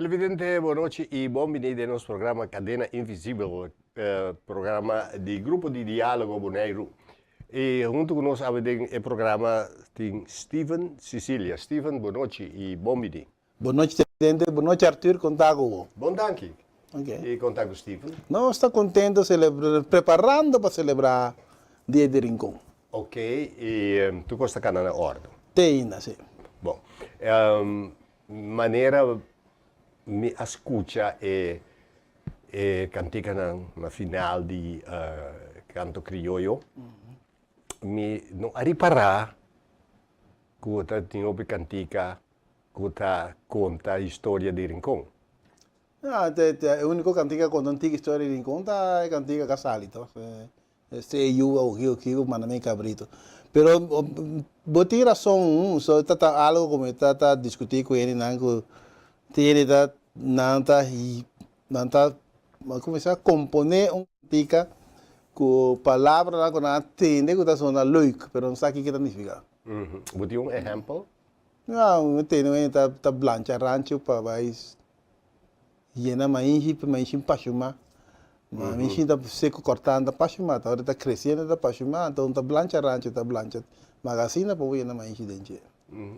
Televidente, bon nochi y bon bini den nos programa Cadena Invisibel, programa di Grupo di Diálogo Boneiru. Y hunto cu nos awe den e programa tin Steven Cicilia. Steven, bon nochi y bon bini. Bon nochi televidente, bon nochi Arthur, con ta cu bo? Bon danki. Ok. Y con ta cu Steven? Nos ta contento celebra, preparando pa celebra Dia di Rincon. Ok, y tur cos ta cana na orde? Te ainda, si. Bon, manera mi a scucha e e canticanan na final di Canto Crioyo, mi no a ripara cu ta tin hopi cantica cu ta conta historia di Rincon. No, e unico cantica cu conta un tiki historia di Rincon ta e cantica cu a sali toch. Este e yu a ogi oki ku manda mi kabrito. Pero bo tin rason, so ta ta algo ku mi ta ta diskutí ku hendenan ku tin hende ta nan ta nan ta kuminsá komponé un kantika ku palabranan ku nan a tende ku ta sona leuk pero no sa kiko ta nifiká. Bo tin un ehèmpel? Ya, mi tende un hende ta ta blancha rancho pa bai Yena mainshi pa mainshi pashuma. Ma mainshi ta seco corta ta pashuma ta ora ta creciendo ta pashuma anto ta blancha rancho ta blancha magasina pa bo yena mainshi den dje.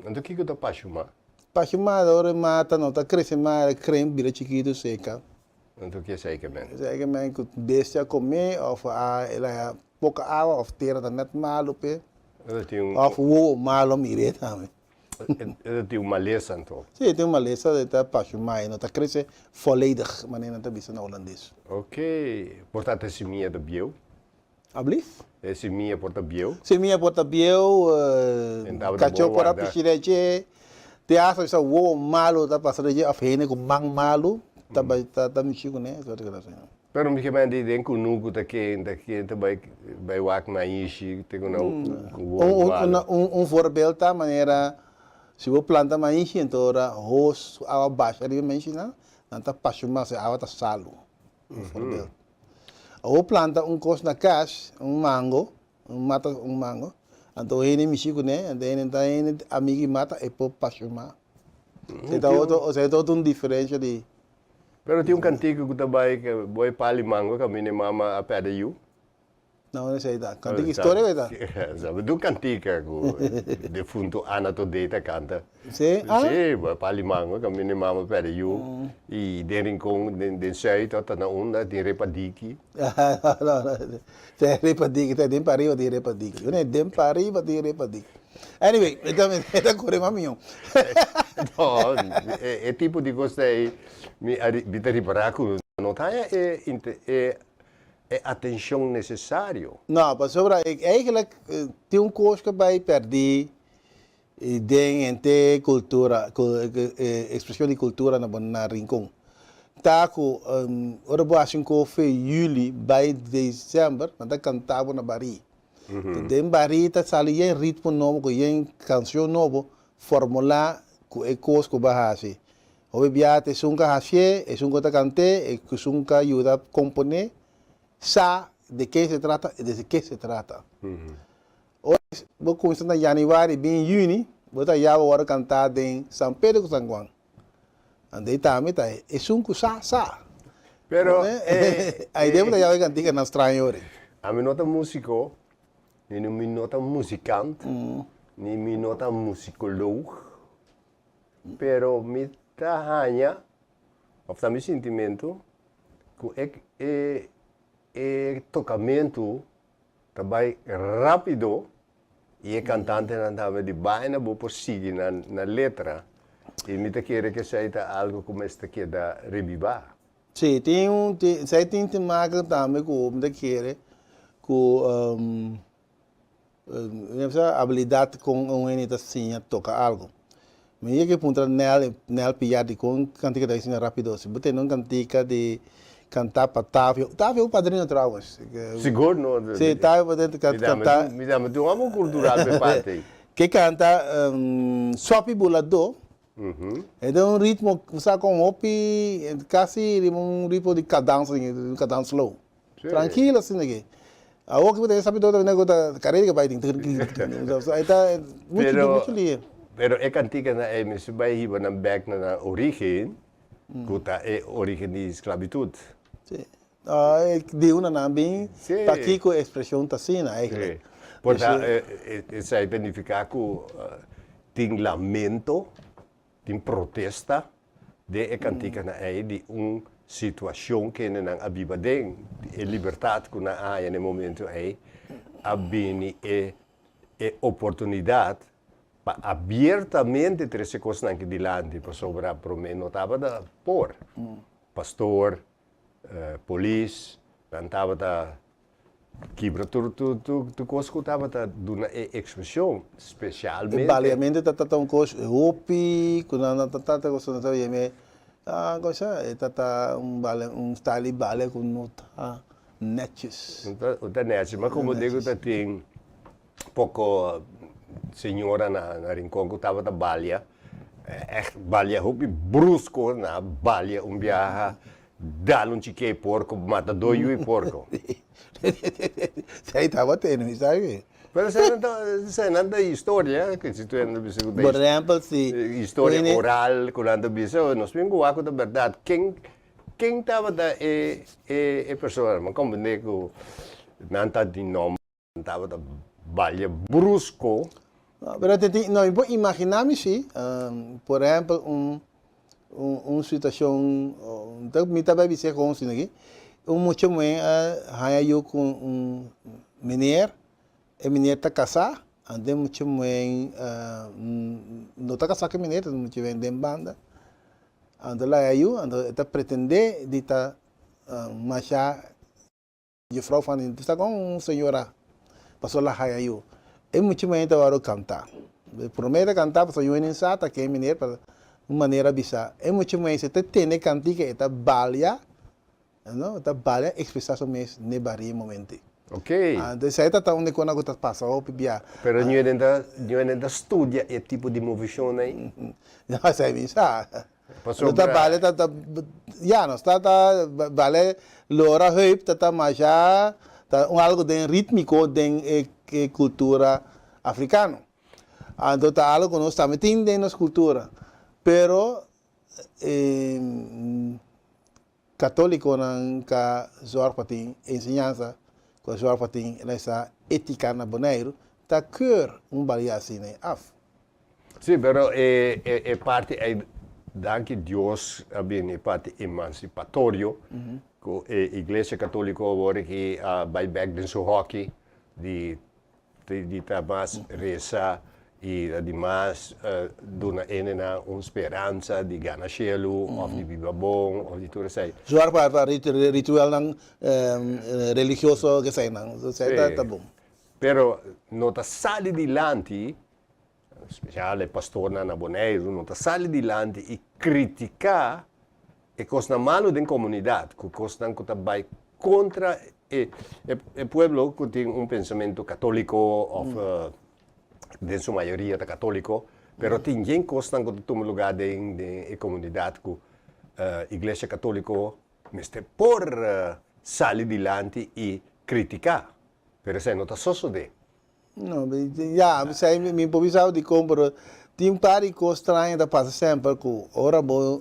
Anto kiko ta pashuma? Pashuma ta ora e mata no ta crece mas e crem bira chikito seca. Anto ke esei ke men? Esei ke men ku bestia come of a el a poco awa of tera ta net malo p'e of wowo malo mir'e tambe. E ta tin un malesa anto? Si, e tin un malesa, e ta pashumá, e no ta krese volledig, manera nan ta bisa na holandes. Ok, por ta e simia ta bieu? Ablief? E simia por ta bieu? Simia por ta bieu, kachó por a pishi den dje, te hasta bisa wowo malu ta pasa den dje òf hende ku man malu ta bai ta mishi kuné, esaki ta asina. Pero mi ke mende den kunuku ta ken ta ken ta bai bai wak maishi te ku nan ku wowo malo. Un voorbeeld ta manera si bo planta maishi enton ora hos ku awa basha riba e maishinan nan ta pashuma pasobra e awa ta salu. Un voorbeeld. Abo planta un kos na kas un mango un mata un mango anto hende mishi kuné anto hende ta hende amigu di mata e por pashuma. Esei ta otro esei ta otro un diferensha di. Pero tin un kantika ku ta bai ke bo e pali mango kaminda e mama a pèrdè yu. Na unda esei ta? Kantika historia ku e ta? Sabi tur kantika ku defunto Ana Todé ta kanta. Si? Ah. Si, bo e pali mango kaminda e mama a pèrdè yu i den Rincon den Zuid ta na unda tin repadiki. No, no, te repadiki, te den pariba tin repadiki. Une den pariba tin repadiki. Anyway, e ta e ta kore mas mihó. No, e tipo di kos ei mi a mi ta ripará ku no ta haña e e e atenshon nesesario. No, pasobra eigenlijk tin un kos ku bai pèrdí den henter kultura, ekspreshon di kultura na na Rincon. Ta ku ora bo hasi un kofe yüli bai desèmber nan ta kanta bo na barí. Den barí ta sali yen ritmo nobo ku yen kanshon nobo formulá ku e kos ku bo a hasi. Hopi bia ta esun ku a hasié, esun ku ta kant'é, esun ku a yuda komponé sa de ke se trata i desde ke se trata. Ora bo kuminsá na yanüari bin yüni bo ta ya bo wòrdu kantá den San Pedro ku San Juan. Anto ei tambe ta esun ku sa, sa. Pero e. Ai den bo ta yama e kantikanan straño ori. Ami no ta músiko, ni mi no ta muzikant, ni mi no ta musikoloog, pero mi ta haña, òf ta mi sintimentu, ku e e e tokamentu ta bai rápido I e kantantenan tambe di baina bo por sigui nan nan letra i mi ta kere ku esei ta algu ku mester keda rebibá. Sí, tin un tin esei tin te maken tambe ku mi ta kere ku abilidat kon un hende ta siña toka algu. Mi yega e puntra Nel, Nel Piar dikon kantika ta asina rapido. Si bo tende un kantika di kantá pa Tavio, Tavio un padrino trouwens. Sigur no. Si, Tavio bo tende kantá. Mi dame tin un amo kultural pa e parti ei. Ke kanta Sopi Buladó, e ta un ritmo, bo sa kon hopi, kasi riba un ritmo di kadans, un kadans slow. Trankilo asina ke. Awor ki bo ta sabi todo ku ta karera ke bai tin e ta muchu muchu lie. Pero e kantikanan ei mester bai hiba nan bek na nan origen. Ku ta e origen di sklabitut. Sí. Di una nan bin pakiko e ekspreshon ta asina eigenlijk. Sí. Por ta esei ta nifiká ku tin lamento, tin protesta den e kantikanan ei di un situashon kende nan a biba den. E libertat ku nan a haña na e momento ei a bini e e oportunidat pa abiertamente trese kosnan aki dilanti pasobra promé no tabata por. Pastor, polis, nan tabata kibra tur tur tur kos ku tabata duna e ekspreshon, spesialmente. E baleamento ta ta un kos hopi ku nan ta ta kos nan ta yama e kos e ta ta un bale un style di bale ku no ta netjes. No ta netjes, ma komo digo ta tin poko señora na Rincon ku tabata balia, ègt balia hopi brusko, nan a balia un biaha, dal un chikei porko, mata dos yu i porko. Esei tabata eno, mi sabi. Pero esei ta, esei nan ta historia, ku si tu hende ta bisa ku ta Por ehempel si historia oral ku nan ta bisa, nos bin wak ku ta bèrdat, ken ken tabata e e persona? Mi a komprendé ku nan ta di nòmber. Tabata balia brusco. No, pero te tin, no, mi por imagina mi si, por ehempel un un situacion, mi ta bay bis'é con asina aki, un mucha muhé a haña yu cu un meneer, e meneer ta casá, anto e mucha muhé no ta casá cu e meneer, e mucha muhé den banda, anto el a haña yu, anto e ta pretendé di ta masha. Juffrouw van in ta con un señora paso la haya yu. E mucha muhé ta wòrdu kantá. Promé ta kantá pasobra yu hende sa ta ken meneer pa un manera bisa. E mucha muhé si ta tende kantika e ta balia, no, e ta balia ekspresá su mes n'e baria e momento. Ok. Anto esei ta ta un di kosnan ku ta pasa hopi bia. Pero ñu hende ta, ñu hende ta studia e tipo di movishon ei? No, esei mi sa. Pasobra. No ta bale ta ta ya nos ta ta bale lora heup ta ta masha ta un algo den ritmico den e e cultura africano. Anto ta algo cu nos tambe tin den nos cultura pero e catoliconan ka zorg pa tin enseñansa cu a zorg pa tin esa etica na Boneiru ta keur un balia asina af. Sí, pero e e parti ei, danki Dios a bini e parti emansipatorio, ku e Iglesia Katoliko awor aki a bai bèk den su hòki di di ta mas resa i di mas duna hendenan un speransa di gana shelu òf di biba bon òf di tur esei. Zòrg pa pa rituelnan religioso eseinan, esei ta bon. Pero no ta sali dilanti, spesial e pastornan na Boneiru, no ta sali dilanti i kritiká e kosnan malu den komunidat, ku kosnan ku ta bai kontra e e pueblo ku tin un pensamentu katóliko òf den su mayoria ta katóliko, pero tin yen kosnan ku ta tuma lugá den den e komunidat ku Iglesia Katóliko mester por sali dilanti i kritiká. Pero esei no ta sosodé. No, ya, esei mi por bisa dikon, pero tin un par di kos straño ta pasa semper ku ora bo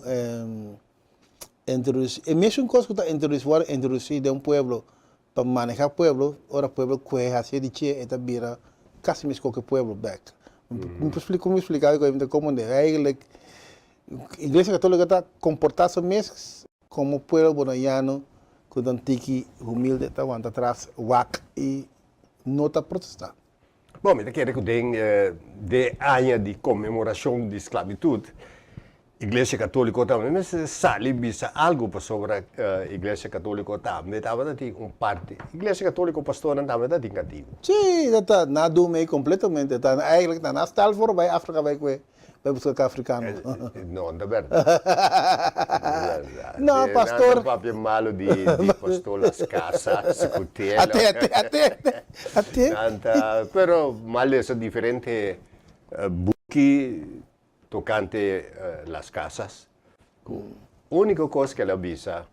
introdusí, e mesun kos ku ta introdusí, wòrdu introdusí den un pueblo pa manehá pueblo, ora pueblo kuhe hasié di che e ta bira kasi meskos ku e pueblo bèk. Mi por splika, mi splika algu mi ta komprendé. Eigenlijk Iglesia Katóliko ta komportá su mes Komo pueblo bonaiano ku ta un tiki humilde ta wanta tras wak i no ta protestá. Bon, mi ta kere ku den de aña di konmemorashon di sklabitut, Iglesia Katoliko tambe mester sali bisa algu pasobra Iglesia Katoliko tambe tabata tin un parti, Iglesia Katoliko pastornan tambe ta tin katibu. Sí, ta ta na dumi ei kompletamente. Ta eigenlijk ta na stel for bai Afrika bai kue. Bai buska ka africano. No, no ta berdad. No, pastor. Nan ta papia malo di di pastor Las Casas cu Telo. Ate, ate, ate, ate. Nan ta, pero m'a lesa diferente buki tocante Las Casas. Cu unico cos cu el a bisa,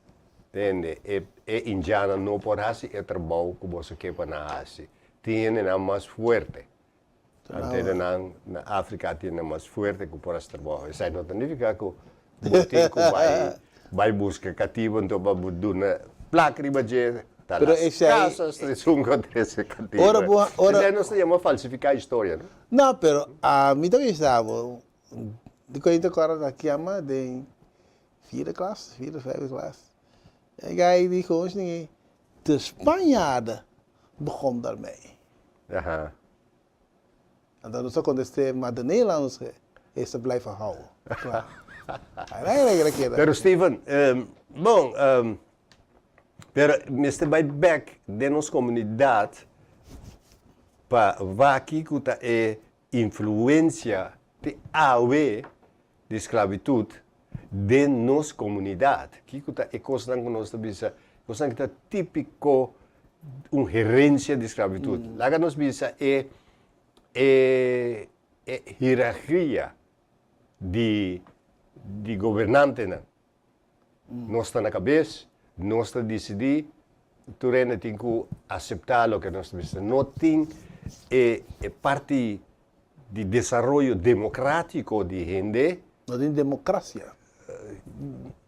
tende, e e indianan no por haci e trabou cu boso ke pa nan haci. Tin hendenan mas fuerte. Antenanan na Afrika a tene mas fuerte ku por hasi trabou. Esei no ta nifiká ku bo tin ku bai. Bai buska katibu anto pa bo duna plak riba dje, ta Pero las esei casas esun ku a trese katibu. Ora bo ora Esei nos ta yama falsifiká historia, no? No, pero ami ta bisa bo, di ku ta kòrda ta kiama den vierde klas, vierde, vijfde klas. E guy di gewoon sningi, de Spanjaarden begon daarmee. Aha. Anto nos a kontest'é, Ma de Nederlanders heeft ze blijven houden. Klaar. Ai, keda. Pero Steven, bon, pero mester bai bek den nos komunidat pa wak kiko ta e influensia te awe di sklabitut den nos komunidat. Kiko ta e kosnan ku nos ta bisa, kosnan ku ta típiko un herensia di sklabitut? Laga nos bisa e e e hierarkia di di gobernantenan. Nos ta na kabes, nos ta disidí, tur hende tin ku aseptá loke nos ta bisa. No tin e e parti di desaroyo demokratiko di hende. No tin demokrasia.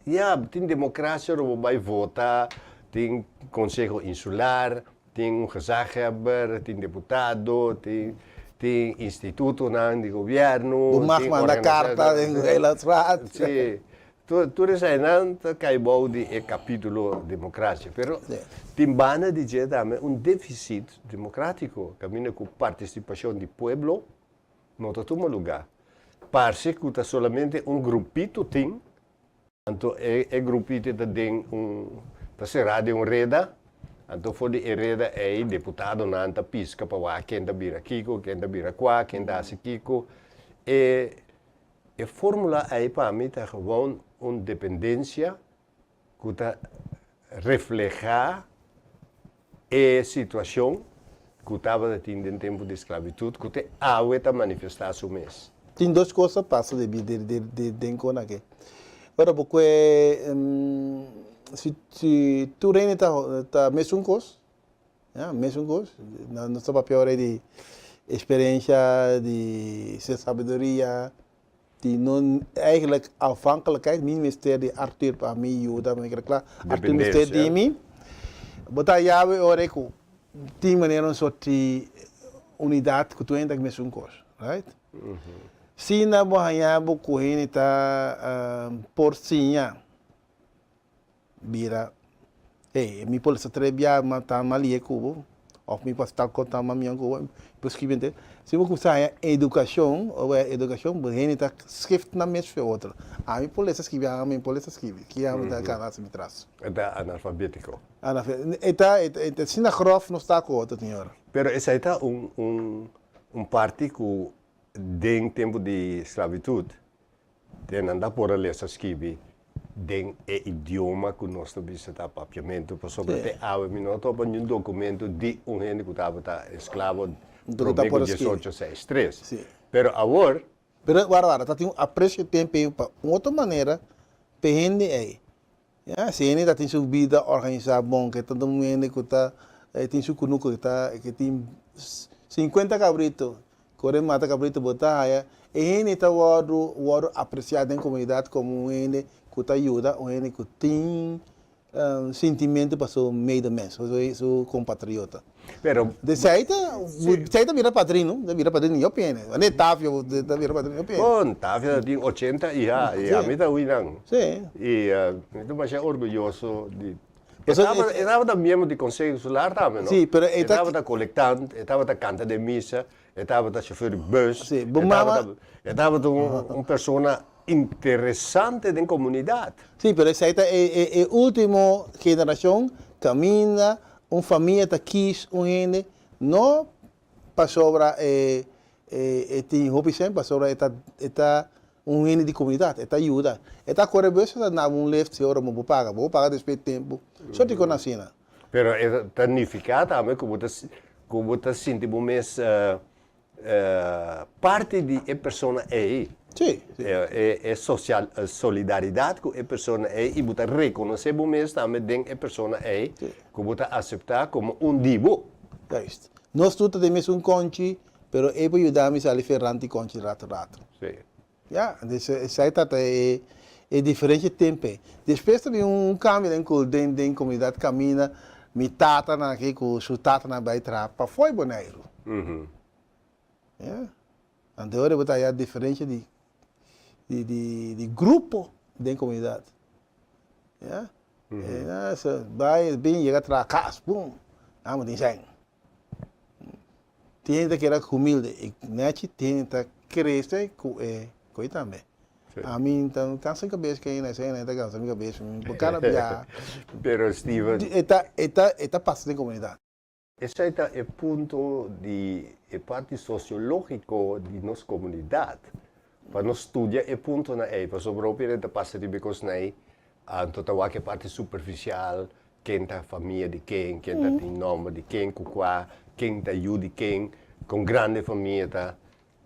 Ya, tin demokrasia ora bo bai vota, tin konseho insular, tin un gezaghebber, tin deputado, tin tin institutonan di gobièrnu. Bo mag manda karta den Eilandsraad. Sí. Tur eseinan ta kai bou di e kapítulo demokrasia. Pero tin banda di dje tambe un defisit demokratiko kaminda ku partisipashon di pueblo no ta tuma lugá. Parse ku ta solamente un grupito tin, anto e e grupito ta den un ta será den un reda, anto for di e reda ei deputadonan ta piska pa wak ken ta bira kiko, ken ta bira kua, ken ta hasi kiko. E E formula ei pa mi ta gewoon un dependencia cu ta refleha e situacion cu tabata tin den tempo di sclavitud cu te awe ta manifesta su mes. Tin dos cos ta pasa debi den con aki. Ora bo cue si tur hende ta mesun cos, Ya, mesun kos. Nos ta papia ora di experiencia, di sabiduria, di no eigenlijk afhankelijkheid. Mi mester di Arthur pa mi yuda, mi keda kla. Arthur mester di mi. Bo ta yawe ora ku tin manera un sort di unidat ku tur hende ta mesun kos, right? Si na bo haña bo ku hende ta por siña Bira, Hey, mi por lesa tres bia ma ta mal lie ku bo, òf mi por tal kon ta mal mion ku bo, mi por skibi henter. Si bo kumsa haña edukashon, ora edukashon, bo hende ta skift nan mes fe otro. Ami por lesa skibi, ami por lesa skibi. Ki ami ta kana hasi mi tras. E ta analfabetiko. E ta, e ta asina grof nos ta ku otro, señor. Pero esei ta un, un, un parti ku den tempu di sklabitut Den nan ta por a lesa skibi den e idioma ku nos ta bisa ta papiamentu, pasobra te awe mi no a topa niun dokumentu di un hende ku tabata esklabo promé ku diesocho seis tres. Pero awor. Pero wara wara, ta tin un apresio ten p'e pa un otro manera p'e hende ei. Ya, si hende ta tin su bida organisá bon, ke ta un hende ku ta tin su kunuku, ke ta ke tin sinkuenta kabritu, kore mata kabritu bo ta haya, e hende ta wòrdu wòrdu apresiá den komunidat komo un hende ku ta yuda, un hende ku tin sintimentu pa su medemens, su kompatriota. Pero. Desei ta, esei ta bira padrino, ta bira padrino yo pene. Wanneer Tavio ta bira padrino yo pene. Bon, Tavio ta tin ochenta i ha, i ami ta hui nan. Sí. I mi ta masha orguyoso di. E tabata, e tabata miembro di Conseho Insular tambe, no? Sí, pero e ta. E tabata colectant, e tabata canta den misa, e tabata chauffeur di bus. Sí, bo mama. E tabata un persona interesante den comunidad. Sí, pero esei ta e, e, e ultimo generacion caminda Un famia ta kis un hende no pasobra e e tin hopi sèn, pasobra e ta e ta un hende di komunidat, e ta yuda. E ta kore bes e ta naba un lift si ora bo por paga, bo por paga despues di tempu. So tin kon asina. Pero e ta nifiká tambe ku bo ta ku bo ta sinti bo mes Parti di e persona ei. Sí, sí. E social, solidaridat ku e persona ei i bo ta rekonosé bo mes tambe den e persona ei ku bo ta aseptá komo un di bo. Juist. Nos tur ta den mesun konchi, pero e por yuda mi sali ferranti konchi rato rato. Sí. Ya, entonces esei ta ta e. e diferensha tempu ei. Despues ta bin un kambio den ku den den komunidat kaminda mi tatanan aki ku su tatanan bai traha pafó di Boneiru. Ya. Anto ora bo ta haya diferensha di di di di grupo den komunidat. Ya. E bai bin yega traha kas, bum, nan bo tin sèn. Tin hende ta keda humilde i nechi tin hende ta krese ku e koi tambe. Ami ta kansa mi kabes ku hende esei ta kansa mi kabes por kada biaha. Pero Steven. E ta e ta e ta pasa den komunidat. Esei ta e punto di e parti sosiológiko di nos komunidat. Pa nos studia e puntonan ei, pasobra hopi hende ta pasa riba e kosnan ei, anto ta wak e parti superfisial, Ken ta famia di ken, ken ta tin nomber di ken ku kua, ken ta yu di ken, kon grandi e famia ta.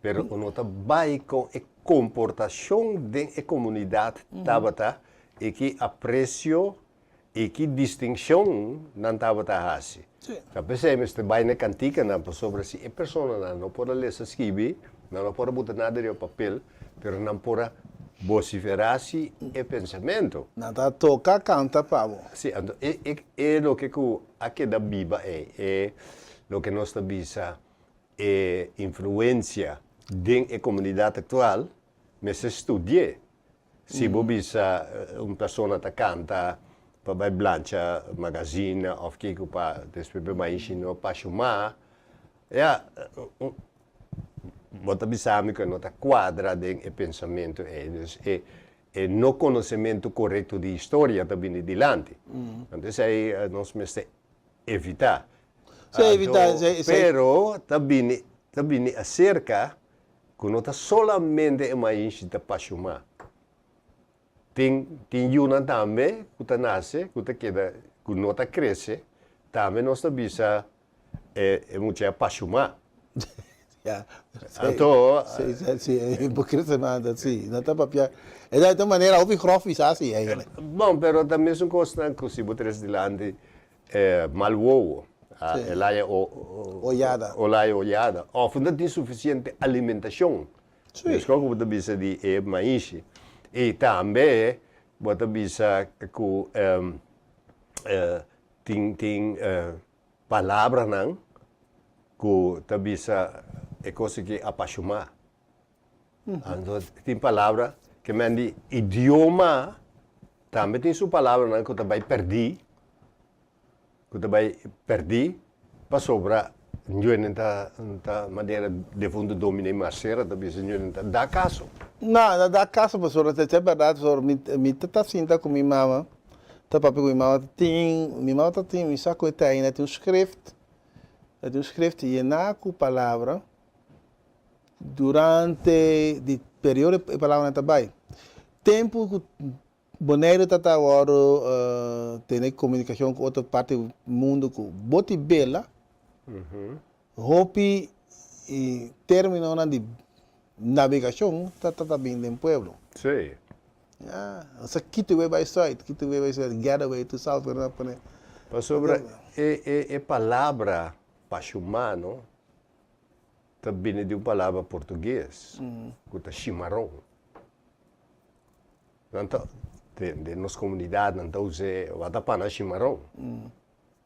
Pero ku no ta bai kon e komportashon den e komunidat tabata i ki apresio i ki distinshon nan tabata hasi. Ta p'esei mester bai na e kantikanan pasobra si e personanan no por a lesa skibi, nan no por a buta nada riba papel, Pero nan por a bosiferá si e pensamentu. Nan ta toka kanta pa bo. Sí, anto e e e loke ku a keda biba ei, e loke nos ta bisa e influensia den e komunidat aktual, mester studi'é. Si bo bisa un persona ta kanta pa bai blancha magazina òf kiko pa despues bai maishi no pashumá, ya, un Bo ta bisa mi ku e no ta kuadra den e pensamentu ei. Dus e e no konosementu korekto di historia ta bini dilanti. Anto esei nos mester evitá. Sí, evitá Anto, esei, esei. pero ta bini ta bini aserka ku no ta solamente e mainshi ta pashumá. Tin tin yunan tambe ku ta nase ku ta keda ku no ta krese, tambe nos ta bisa E e mucha a pashumá. Ja. Anto. Sí, sí, sí, e hipocresema, sí. No ta papia. E ta manera hopi grof bisa así eigenlijk. Bon, pero ta mesun kosnan ku si bo tres dilanti mal wowo, Sí. el haya o Oyada. O haya oyada. Òf no tin sufisiente alimentashon. Sí. Meskos ku bo ta bisa di e maishi. I tambe bo ta bisa ku tin tin Palabranan ku ta bisa e kos aki apashumá. Anto tin palabra ke men di idioma tambe tin su palabranan ku ta bai pèrdí, ku ta bai pèrdí pasobra ñuenen ta ta manera defuntu Dominee Marcera ta bisa ñuenen ta da kaso. No, no da kaso pasobra ta bèrdat pasobra mi mi ta sinta ku mi mama. Ta papia ku mi mama ta tin, mi mama ta tin, mi sa ku e ta ainda tin un schrift, ta tin un schrift yená ku palabra durante di periodo e palabranan ta bai. Tempu ku Boneiru ta ta wòrdu tene komunikashon ku otro parti di mundu ku boti bela, hopi términonan di nabegashon ta ta bin den pueblo. Sí. Ya, nos a kita away bai sùit, kita away bai sùit, get away to south, pero nan pone. Pasobra e e e palabra pashumano ta bini di un palabra portugues ku ta shimaron. Nan ta, den den nos komunidat nan ta us'é watapana shimaron.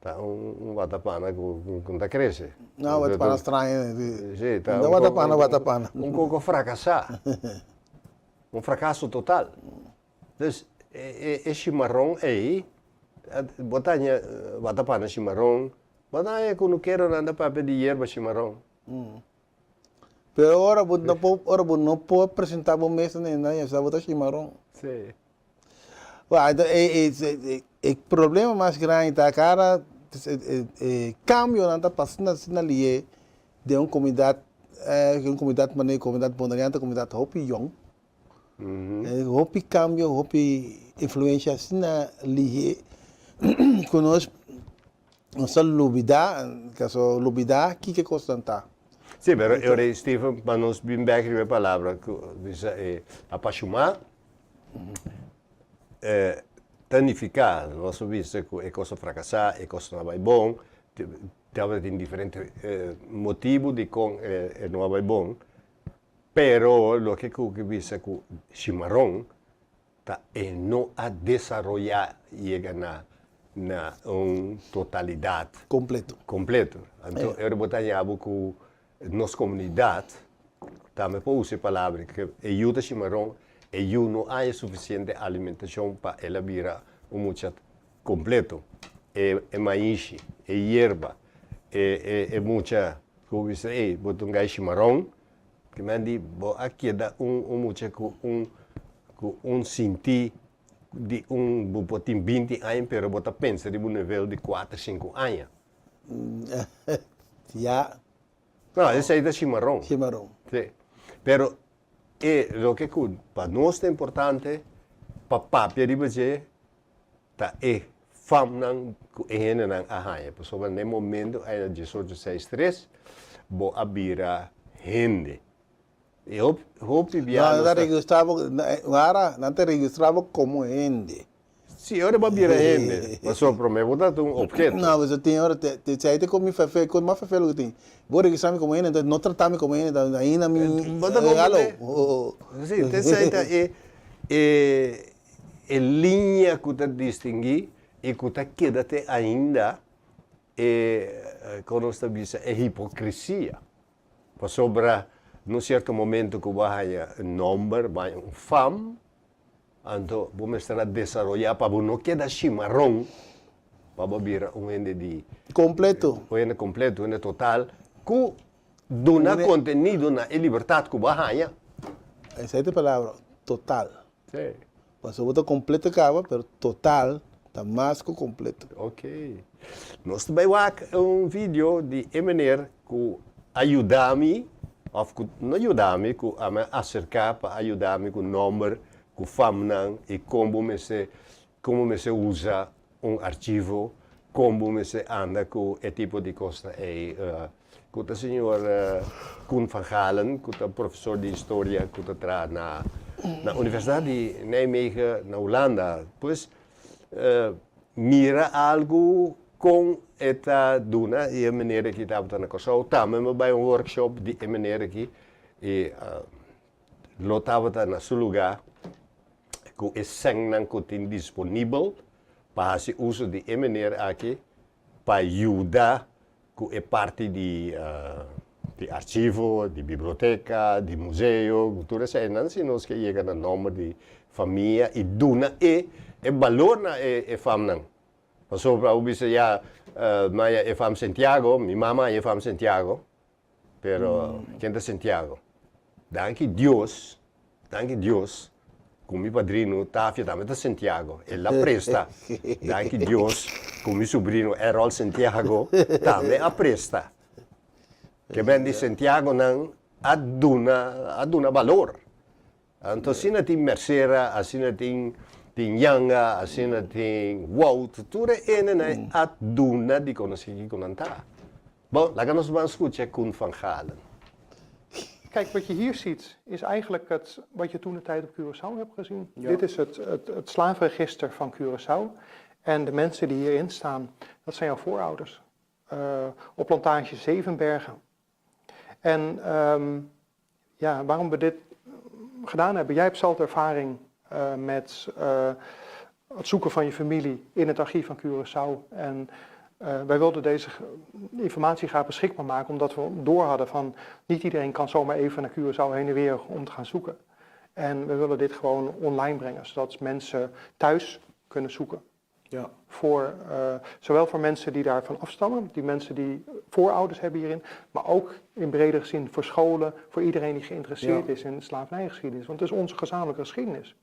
Ta un watapana ku ku ta krese. No, watapana straño. Sí, ta un watapana, watapana. Un koko frakasá. Un frakaso total. Dus e e shimaron ei, bo ta haña watapana shimaron, bo ta haña kunukeronan ta papia di yerba shimaron. Pero ora bo no por, ora bo no por presentá bo mes na hende, ya sa bo ta shimaron. Sí. Bueno, e e e problema mas grandi ta kada e e kambionan ta pasa asina lié den un komunidat un komunidat manera komunidat boneriano ta komunidat hopi yòn hopi kambio hopi influensia asina lihé ku nos nos ta lubida kaso lubida kiko e kosnan ta. Sí, pero e ora ei Steven pa nos bin bèk riba e palabra ku bisa e apashumá ta nifiká nos a bisa ku e kos a frakasá e kos no a bai bon Tabatin diferente motibu dikon e no a bai bon, pero loke ku ke bisa ku shimaron Ta e no a desaroyá yega na na un totalidat. Kompleto. Kompleto. Anto e ora bo ta haña bo ku nos komunidat tambe por usa e palabra ku e yu ta shimaron, e yu no haña sufisiente alimentashon pa el a bira un mucha kompleto. E e maishi, e yerba, e e e mucha ku bo bisa ey bo ta un gai shimaron, Ki men di bo a keda un un mucha ku un ku un sinti di un bo por tin binti aña pero bo ta pensa riba un nivel di kuater sinku aña. Ya. No, esei ta shimaron. Shimaron. Si. Pero e loke ku pa nos ta importante pa papia riba dje ta e famnan ku e hendenan a haña, pasobra na e momento ei na diesocho seis tres bo a bira hende. I hopi bia nos ta. Nan ta registrá bo, wara, nan ta registrá bo komo hende. Sí, ora bo a bira hende, pasobra promé bo tabata un opheto. No, pasobra tin ora, te si ta komo mi fefe, kos mas fefe loke tin. Bo registrá mi komo hende, entonces no tratá mi komo hende, ainda mi. Bo ta komprendé? Sí, te esei ta e E liña ku ta distinguí i ku ta keda te ainda e, kon nos ta bisa, e hipokrisia. Pasobra na un sierto momento ku bo a haña un nòmber, bo a haña un fam, anto bo mester a desaroyá pa bo no keda shimaron, pa bo bira un hende di. Kompleto. Un hende kompleto, un hende total, ku duna kontenido na e libertat ku bo a haña. Esei ta e palabra, total. Sí. Pasobra bo ta completo caba, pero total ta mas cu completo. Ok. Nos ta bay wak un video di e meneer cu a yuda mi, of cu no yuda mi, cu a mi acerca pa a yuda mi cu nomber, cu famnan y con bo mester, con bo mester usa un archivo, con bo mester anda cu e tipo di cosnan ey. Cu ta señor Koen van Galen, cu ta profesor di historia cu ta traha na na Universidad di Nijmegen na Hulanda. Pues mira algo con e ta duna y e meneer aki tabata na Kòrsou. Tambe mi a bai un workshop di e meneer aki y lo tabata na su lugar cu e sènnan cu tin disponibel pa haci uso di e meneer aki pa yuda ku e parti di di archivo, di biblioteka, di museo, ku tur eseinan si nos ke yega na nomber di famia i duna e e balor na e e famnan. Pasobra bo bisa ya maya e fam Santiago, mi mama a e fam Santiago, Pero ken ta Santiago? Danki Dios, danki Dios ku mi padrino Tafia tambe ta Santiago. El a presta. Danki Dios ku mi subrino Errol Santiago tambe a presta. Ke men di Santiagonan a duna a duna balor. Anto asina tin Mercera, asina tin tin Yanga, asina tin Wout, tur e hendenan a duna di konosé kiko nan ta. Bon, laga nos ban skucha Koen van Galen. Kijk, wat je hier ziet is eigenlijk het, wat je toen de tijd op Curaçao hebt gezien. Dit is het, het, het slavenregister van Curaçao. En de mensen die hierin staan, dat zijn jouw voorouders. Uh, op plantage Zevenbergen. En um, ja, waarom we dit gedaan hebben. Jij hebt zelf ervaring uh, met uh, het zoeken van je familie in het archief van Curaçao. En uh, wij wilden deze informatie graag beschikbaar maken, omdat we door hadden van niet iedereen kan zomaar even naar Curaçao heen en weer om te gaan zoeken. En we willen dit gewoon online brengen, zodat mensen thuis kunnen zoeken. Ja. Voor, uh, zowel voor mensen die daarvan afstammen, die mensen die voorouders hebben hierin, maar ook in bredere zin voor scholen, voor iedereen die geïnteresseerd is in slavernijgeschiedenis. Want het is onze gezamenlijke geschiedenis.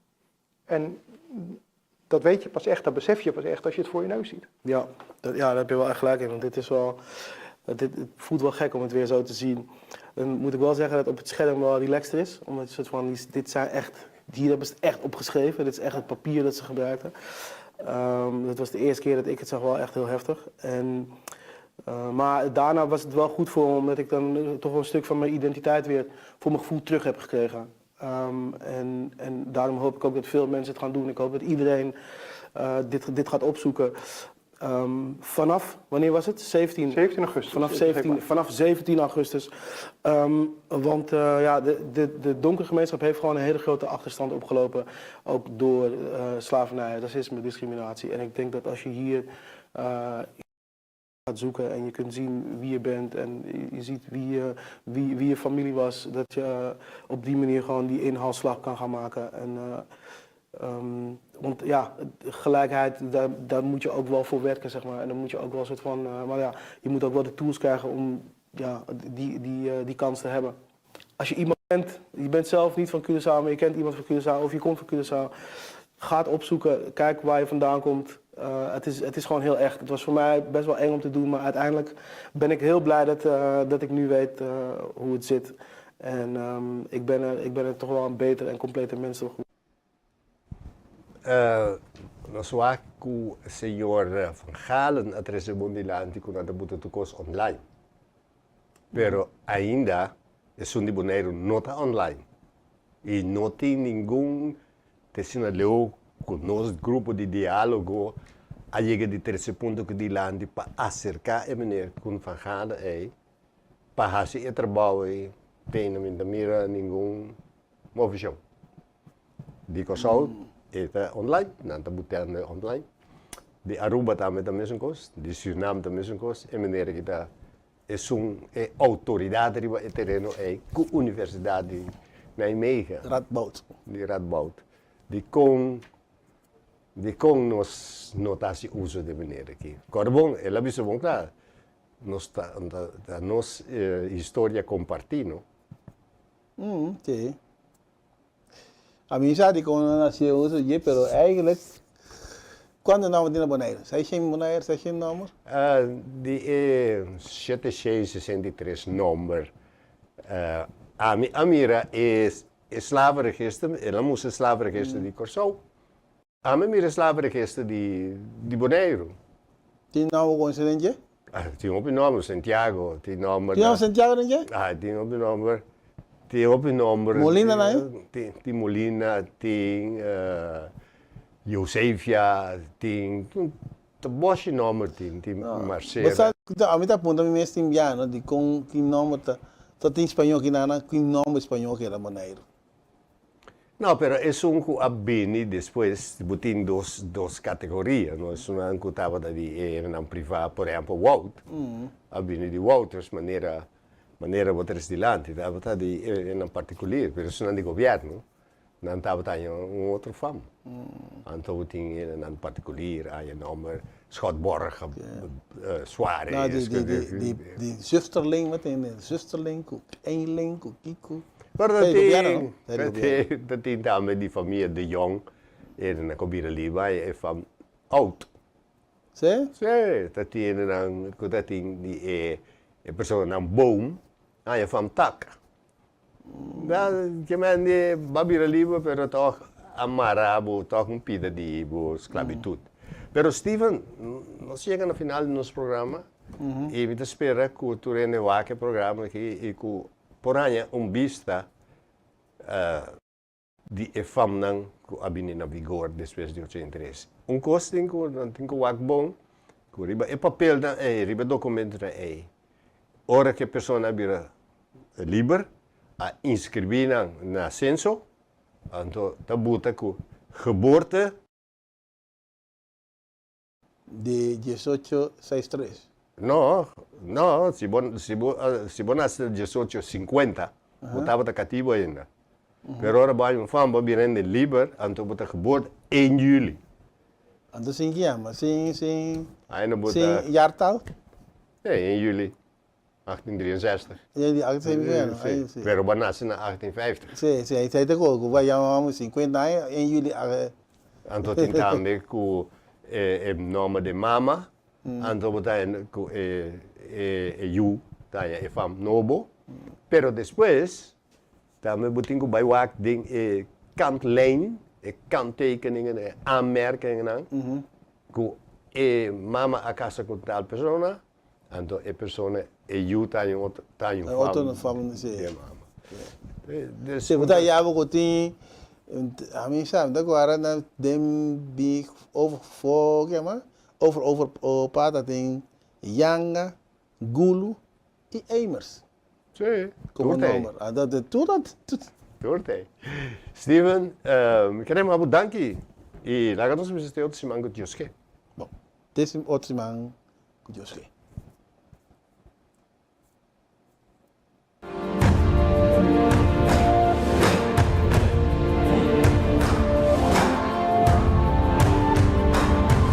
En dat weet je pas echt, dat besef je pas echt als je het voor je neus ziet. Ja, dat, ja, daar heb je wel echt gelijk in. Want dit is wel, dit, het voelt wel gek om het weer zo te zien. Dan moet ik wel zeggen dat op het scherm wel relaxter is. Omdat je soort van, dit zijn echt, hier hebben ze het echt opgeschreven. Dit is echt het papier dat ze gebruikten. Dat was de eerste keer dat ik het zag wel echt heel heftig. En, maar daarna was het wel goed voor me, omdat ik dan toch wel een stuk van mijn identiteit weer voor mijn gevoel terug heb gekregen. En daarom hoop ik ook dat veel mensen het gaan doen. Ik hoop dat iedereen dit gaat opzoeken. Vanaf, wanneer was het? 17, 17 augustus. Vanaf 17, vanaf 17 augustus. Want ja, de donkere gemeenschap heeft gewoon een hele grote achterstand opgelopen. Ook door slavernij, racisme, discriminatie. En ik denk dat als je hier gaat zoeken en je kunt zien wie je bent en je ziet wie je familie was, dat je op die manier gewoon die inhaalslag kan gaan maken. En, want ja, gelijkheid, daar moet je ook wel voor werken, zeg maar. En dan moet je ook wel een soort van, maar ja, je moet ook wel de tools krijgen om, ja, die kans te hebben. Als je iemand kent, je bent zelf niet van Curaçao, maar je kent iemand van Curaçao of je komt van Curaçao, ga het opzoeken, kijk waar je vandaan komt. Het is gewoon heel echt. Het was voor mij best wel eng om te doen, maar uiteindelijk ben ik heel blij dat ik nu weet hoe het zit. En ik ben er toch wel een beter en completer mens door geworden. Nos wak ku señor Van Galen a trese bon dilanti ku nan ta buta tur kos online. Pero ainda esun di Boneiru no ta online. I no tin ningun tesina leu ku nos grupo di diálogo a yega di trese punto ku dilanti pa aserká e meneer Koen van Galen ei pa hasi e trabou ei te ainda mi no ta mira ningun movishon. Di Kòrsou e ta online, nan ta butando online. Di Aruba tambe ta mesun kos, di Suriname ta mesun kos. E meneer ku ta esun e outoridat riba e tereno ei ku Universidat di Nijmegen. Radboud. Di Radboud. Di kon nos no ta hasi uso di meneer aki. Kòrda bon, el a bisa bon kla, nos ta, ta, ta nos historia kompartí, no? Sí. Ami sa di kon nan hasi uso dje, pero eigenlijk, kuantu nòmber tin na Boneiru? 600 Boneiru, 600 nòmber? Di e 763 nòmber, ami a mira e slavenregister, el a mustra slavenregister di Kòrsou. Ami a mira slavenregister di Boneiru. Tin nòmber koinsidente? Ah, tin hopi nòmber, Santiago, tin nòmber. Tin nòmber Santiago den dje? Ah, tin hopi nòmber, tin hopi nòmber. Molina na ei? Tin Molina, tin Josefia, tin ta boshi nòmber tin Marcela. Bo sa, ami ta puntra mi mes tin biaha, no, di kon ki nòmber ta tin spañó ki nan, ki nòmber spañó keda Boneiru. No, pero esun ku a bini despues, bo tin dos kategoria, no? Esunnan ku tabata di e nan privá, por ehèmpel Wout, a bini di Wouters, manera bo tres dilanti, tabata di e nan partikulier, pero esunnan di gobièrnu, nan tabata haña un otro fam. Anto bo tin e nan partikulier, haña nòmber Schotborg, Suarez. No, di zusterling, wat tin? Zusterling ku Eenling ku Kiko. Pero Sa di gobièrnu, no? Sa di tin, gobièrnu. Ta tin tambe di famia De Jong, e nan ku bira liba e fam Oud. Sí? Sí, ta tin nan ku ta tin di e personanan Boom, haña fam Tak. Da, ke men di ba bira liber, pero tòg a mara bo, tòg un pida di bo sklabitut. Pero Steven, nos yega na final di nos programa i mi ta spera ku tur hende wak e programa aki i ku por haña un bista di e famnan ku a bini na vigor despues di 83. Un kos tin ku nan tin ku wak bon, ku riba e papelnan ei, riba e dokumentonan ei, ora ku e persona a bira liber, a inskribí nan na senso, anto ta buta ku geboorte. Di 1863. No, no, si bo nase na 1850, bo tabata katibu ainda. Pero ora bo haña un fam, bo bira hende liber, anto bo ta geboorte 1 juli. Anto sin ki yama? Sin Ainda bo sin ta jaartal? Nee, 1 juli 1863. Ja, di 1863, Sí, ay, sí. Pero bo nase na 1850. Sí, ay ta ku bo yama 50 aña, 1 juli. Anto tin tambe ku e nòmber di mama, anto bo ta ku e yu ta haña e fam nobo. Pero despues, tambe bo tin ku bai wak den e kantlijn, e kanttekeningen, e aanmerkingennan, ku e mama a kasa ku tal persona, anto e persona, e yu ta haña otro, ta haña un Otro fam fam, sí. di e mama. Dus, Sí, bo ta yaba ku tin, ami sa, mi ta acorda na den bi over voor, ke yama? Over over opa tin Yanga, Gulu i Emers. Sí, Komo tur t'ei. nòmber. Ah, dat, dat, tur dat, tur. Tur t'ei. Steven, mi ke yama bo danki i laga nos bisa te otro siman ku Dios ke. Bon, te otro siman ku Dios ke.